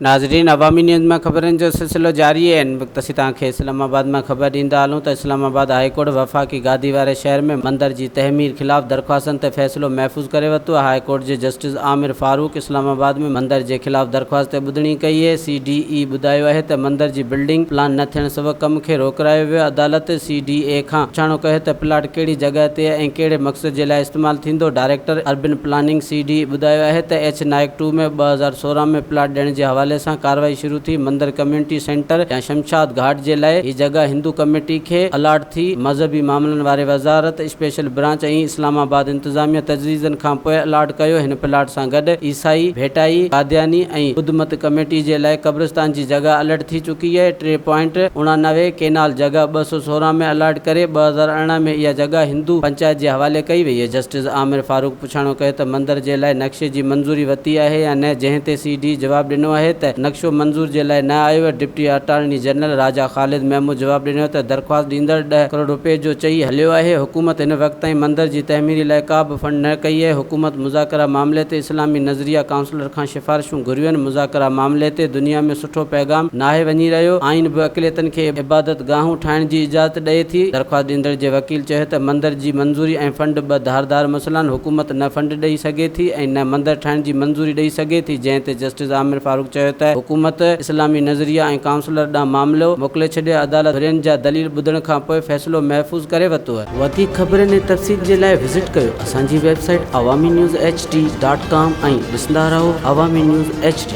ناظرين عوامي نيوز مان خبرن جو سلسلو جاري آهي ان وقت اسين توهان کي اسلام آباد مان خبر ڏيندا هلون ته اسلام آباد هاء ڪورٽ وفاقي گادي واري شهر ۾ مندر جي تعمير خلاف درخواستن تي فيصلو محفوظ ڪري ورتو آهي هاء ڪورٽ جي جسٽس عامر فاروق اسلام آباد ۾ مندر جي خلاف درخواست تي ٻڌڻي ڪئي اي سي ڊي اي ٻڌايو آهي ته مندر جي بلڊنگ پلان نه ٿيڻ سبب ڪم کي روڪرايو ويو عدالت سي ڊي اي کان پڇاڻو ڪيو ته پلاٽ ڪهڙي جڳهه تي ۽ ڪهڙي مقصد جي لاء استعمال ٿيندو director urban planning C D A ٻڌايو آهي ته ايڇ نائيڪ ٽو ۾ 2016 ۾ پلاٽ ڏيڻ جي حوالي سان ڪارروائي شروع ٿي، مندر ڪميونٽي سينٽر يا شمشاد گهاٽ جي لاء هي جڳهه هندو ڪميٽي کي الاٽ ٿي، مذهبي معاملن واري وزارت، اسپيشل برانچ ۽ اسلام آباد انتظاميه تجويزن کانپوء الاٽ ڪيو، هن پلاٽ سان گڏ عيسائي، ڀيٽائي، قادياني ۽ ٻڌ مت ڪميٽي جي لاء قبرستان جي جڳهه الاٽ ٿي چڪي آهي، ٽي پوائنٽ 89 ڪينال جڳهه 216 ۾ الاٽ ڪري 2018 ۾ اها جڳهه هندو پنچائت جي حوالي ڪئي وئي آهي، جسٽس عامر فاروق. پڇاڻو ڪيو ته مندر جي لاء نقشي جي منظوري وتي آهي يا نه جنهن تي سي ڊي جواب ڏنو آهي ته نقشو منظور جي لاء نه آيو deputy attorney general Raja Khalid Mahmood جواب ڏنو ته درخواست ڏيندڙ ڏهه ڪروڙ روپيه جو چئي هليو آهي حڪومت هن وقت تائين مندر جي تعميري لاء ڪا به فنڊ نه ڪئي آهي حڪومت مذاڪره معاملي تي اسلامي نظريه ڪائونسلر کان سفارشون گهريون مذاڪره معاملي تي دنيا ۾ سٺو پيغام ناهي وڃي رهيو، آئين به اقليتن کي عبادت گاهون ٺاهڻ جي اجازت ڏئي ٿي، درخواست ڏيندڙ جي وڪيل چيو ته مندر جي منظوري ۽ فنڊ ٻه ڌار ڌار مسئلا آهن، حڪومت نه فنڊ ڏئي سگهي ٿي ۽ نه مندر ٺاهڻ جي منظوري ڏئي سگهي ٿي، جنهن تي جسٽس عامر فاروق چيو ته حڪومت اسلامي نظريه ۽ ڪائونسلر ڏانهن معاملو موڪلي ڇڏيو، عدالت ڌرين جا دليل ٻڌڻ کانپوء فيصلو محفوظ ڪري ورتو. وڌيڪ خبرن ۽ تفصيل جي لاء وزٽ ڪيو اسان جي website Awami news H D dot com ۽ ڏسندا رهو عوامي نيوز ايڇ ڊي.